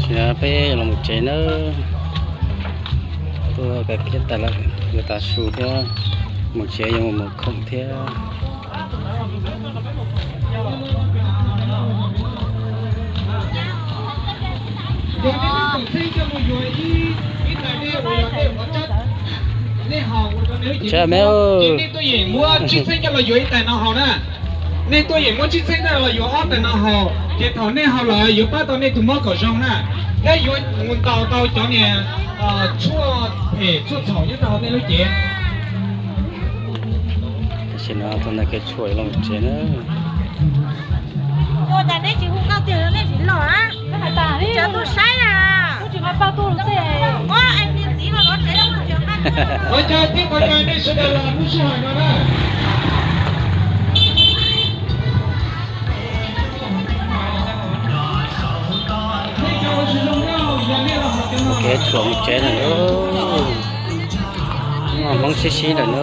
Sim no peb los mus tsev nawb. Tuaj kav kiab tas lawm, yuav tav su thiab, mus tsev yuav mus mus khoom thiab. Tsab me, nej tuaj yeem muab tsib txheeb coj los yuav ib tais no haus na. Nej tuaj yeem muab tsib txheeb coj los yuav ob tais no haus, ces thaum nej haus lawm yuav pab tau nej tus mob kom zoo na. Thiab yuav mus ntaus tau cov niag tshuaj phem tshuaj txhaum nyob rau hauv nej lub cev. Tam sim no tus ntawm kev tshuam los tsev na. Ua cas neb tsis hu nkauj tiag nej tsis los a? Cov tuaj saib a. Ua cas tib qhov cai nej sawv daws los lub sij hawm no na. Kev tshuam mus tsev lawm na. Hmoob sib sib lawm na.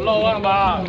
Lauj mas.